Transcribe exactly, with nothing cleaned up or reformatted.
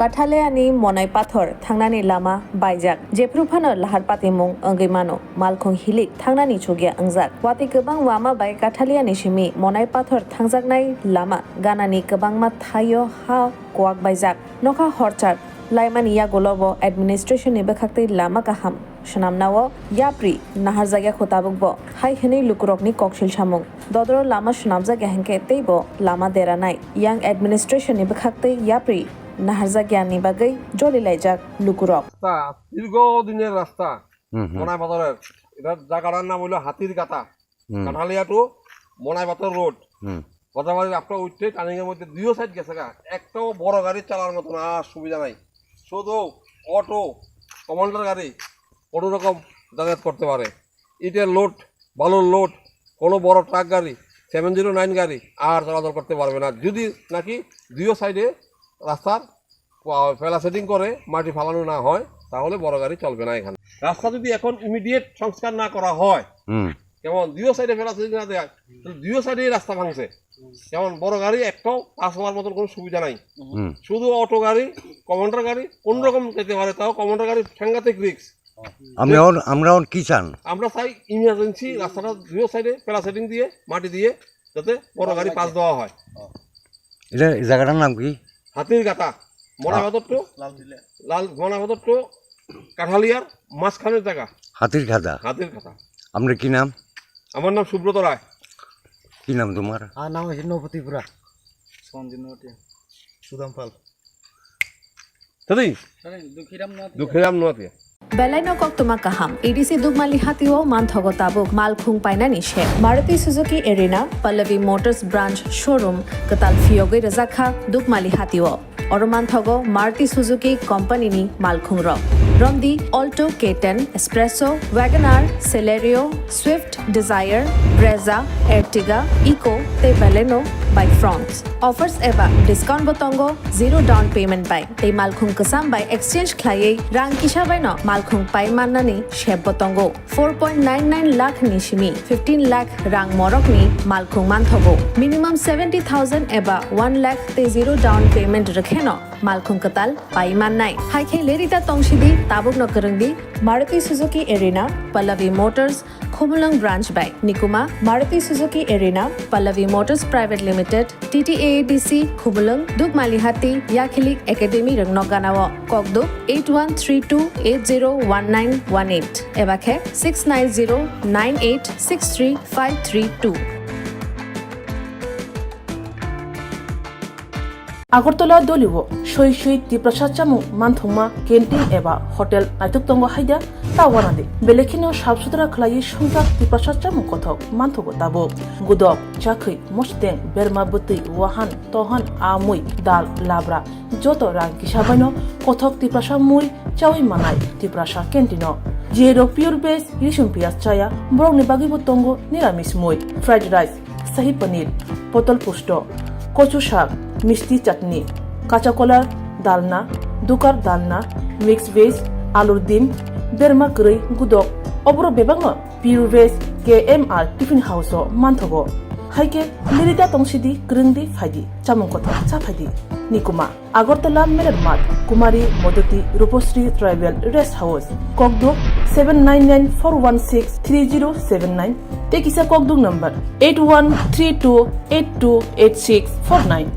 Kathaliani Monai Pathor thangnani lama baijak, jephru phano lahar patimung wngwi mano, malkhung hilik thangnani chukya wngjak. Watwi kwbang wama bai Kathaliani simi Monai Pathor thangjaknai lama ganani kwbangma thaio ha kuak baijak. Nokha horchar laimani yagulo bo administration ni bwkhaktwi lama kaham swnamnao yapri naharjakya kho tabukbo, hai hwnwi lukurokni koksil samung. Dodro lama swnamjakya hinkhe teibo lama deranai. Yang administration ni bwkhaktwi yapri naharjakyani bagwi jolilaijak lukurok. রাস্তা, দীর্ঘদিনের রাস্তা, হুম, হুম। মনাই বাজারের। এটার জায়গাটার নাম হইলো হাতির গাতা। হুম। কাঠালিয়া to মনাই বাজার রোড। হুম। গোদাবাড়ির রাস্তা উঠতে টার্নিং এর মধ্যে দুইও সাইড গেছে গা, একটাও বড় গাড়ি চালার মতো না, আর সুবিধা নাই। শুধু অটো, কমান্ডার গাড়ি কোনো রকম যাতায়াত করতে পারে। ইটের লোড, বালুর লোড, কোনো বড় ট্রাক গাড়ি, সেভেন জিরো নাইন গাড়ি আর চলাচল করতে পারবে না, যদি নাকি দুইও সাইডে রাস্তার ফেলা সেটিং করে মাটি ফালানো না হয়, তাহলে বড় গাড়ি চলবে না এখানে। রাস্তা যদি এখন ইমিডিয়েট সংস্কার না করা হয়, হুম। যেমন দুইও সাইডে ফেলা সেটিং না দেয়, তো দুইও সাইডে রাস্তা ভাঙছে, যেমন বড় গাড়ি একটাও পাস হওয়ার মতন কোনো সুবিধা নাই। হুম। শুধু অটো গাড়ি, কমান্ডার গাড়ি কোন রকম যেতে পারে, তাও কমান্ডার গাড়ি সাংঘাতিক রিস্ক। আমরা অন-, আমরা অন কি চান? আমরা চাই ইমার্জেন্সি রাস্তাটা দুইও সাইডে ফেলা সেটিং দিয়ে, মাটি দিয়ে, যাতে বড় গাড়ি পাস দেওয়া হয়। এটা, এই জায়গাটার নাম কি? হাতির গাতা, মনাই বাজার to লাল, মনাই বাজার to কাঠালিয়ার মাঝখানের জায়গা। হাতির গাতা। হাতির গাতা। আপনার কি নাম? আমার নাম সুব্রত রায়। কি নাম তোমার? আমার নাম হচ্ছে নবত্রিপুরা। সঞ্জীব নবত্রিপুরা। সুদাম পাল। Tadi? Dukhiram Noatia. Belai no koktwma kaham. A D C Dukmali Hatio manthogo tabuk malkhung painani se. Maruti Suzuki Arena, Pallavi Motors Branch Showroom, kwtal phiyogwi rwjakha Dukmali Hatio. Oro manthogo Maruti Suzuki Company ni malkhung rok. Romdi Alto, K ten, Espresso, Wagon R, Celerio, Swift, Dzire, Brezza, Ertiga, Eeco tei Baleno bai Fronx. Offers eba discount bo tongo, zero down payment bai tei malkhung kwcham bai exchange khlaiwi rang kisa bai no malkhung pai mannani sep bo tongo. Four point nine nine lakh ni simi fifteen lakh rang morok ni malkhung manthogo. Minimum seventy thousand eba one lakh tei zero down payment rwkheno malkhung kwtal pai mannai. Hai khe lerita tongsidi, tabukno kwrwngdi Maruti Suzuki Arena, Pallavi Motors, Khumulwng Branch bai. Nikuma, Maruti Suzuki Arena, Pallavi Motors Private Limited, T T A A D C, Khumulwng, Dukmali Hati, Yakhilik Academy rwngno ganao. Kokduk eight one three two eight zero one nine one eight eba khe six nine zero nine eight six three five three two. Agartala Dolio soi soi Tiprasa chamung manthokma canteen eba hotel naithok tongo haida ta wanadi. Belekheno sap sutra khlaiwi songchak Tiprasa chamung kothok manthogo tabuk. Gudok, chakhwi, mosteng, berma bwtwi, wahan, tohan, amui, dal, labra, joto rang kisa baino kothok Tiprasa mui chawi manai Tiprasa canteen-o. Jerok pure veg, risum piyaj chaya, borokni bagwibo tongo niramis mui, fried rice, sahi paneer, potol pusto, kochu sak, misti chutney, kacha kolar, dalna, dukar dalna, mix veg, alur dim, berma kwrwi, gudok, oborok bebakno Pure Veg K M R Tiffin House-o manthogo. Hai khe lerita tongsidi, kwrwngdi, phaidi, chamung kothok cha phaidi. Nikuma, Agartala Meler Math, Kumari Modoti Rupasri Tribal Rest House, Kokduk seven nine nine four one six three zero seven nine, tei kisa Kokduk number eight one three two eight two eight six four nine.